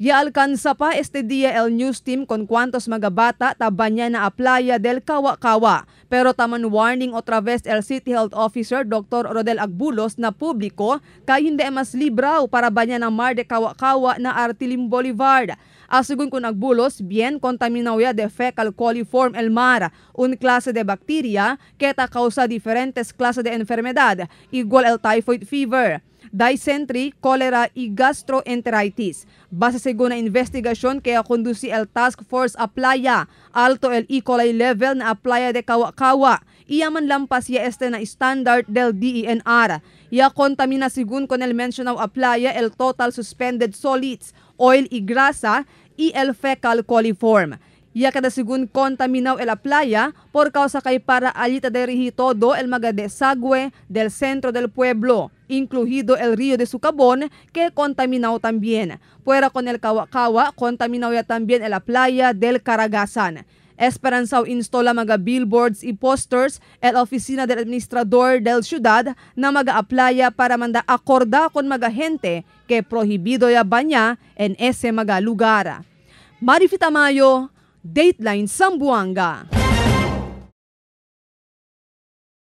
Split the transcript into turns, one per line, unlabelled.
Ya alcanza pa este día el news team con cuantos mga bata tabanya na a playa del Kawa-Kawa. Pero taman warning otra vez el City Health Officer Dr. Rodel Agbulos na publiko kay hindi mas libraw para banya na mar de Kawa-Kawa na Artilim Boulevard. Asegun con Agbulos, bien contaminado ya de fecal coliform el mar, un clase de bacteria que ta causa diferentes clases de enfermedad, igual el typhoid fever, dysentery, cholera y gastroenteritis. Base según na investigasyon kaya conduci el task force a playa, alto el E. coli level na a playa de Kawa-Kawa. Iya man lampas ya este na standard del DENR. Ya contamina según con el mencionado a playa el total suspended solids, oil y grasa y el fecal coliform. Ya kada según contaminado el a playa por causa kay para alita de todo el maga desagüe del centro del pueblo, incluido el río de Sucabón, que contaminado también. Fuera con el Kawa-Kawa, contaminado ya también el a playa del Caragasan. Esperanzao instala mga billboards y posters el oficina del administrador del ciudad na maga a playa para manda acorda con mga gente que prohibido ya baña en ese mga lugar. Marifita Mayo, Dateline Zamboanga.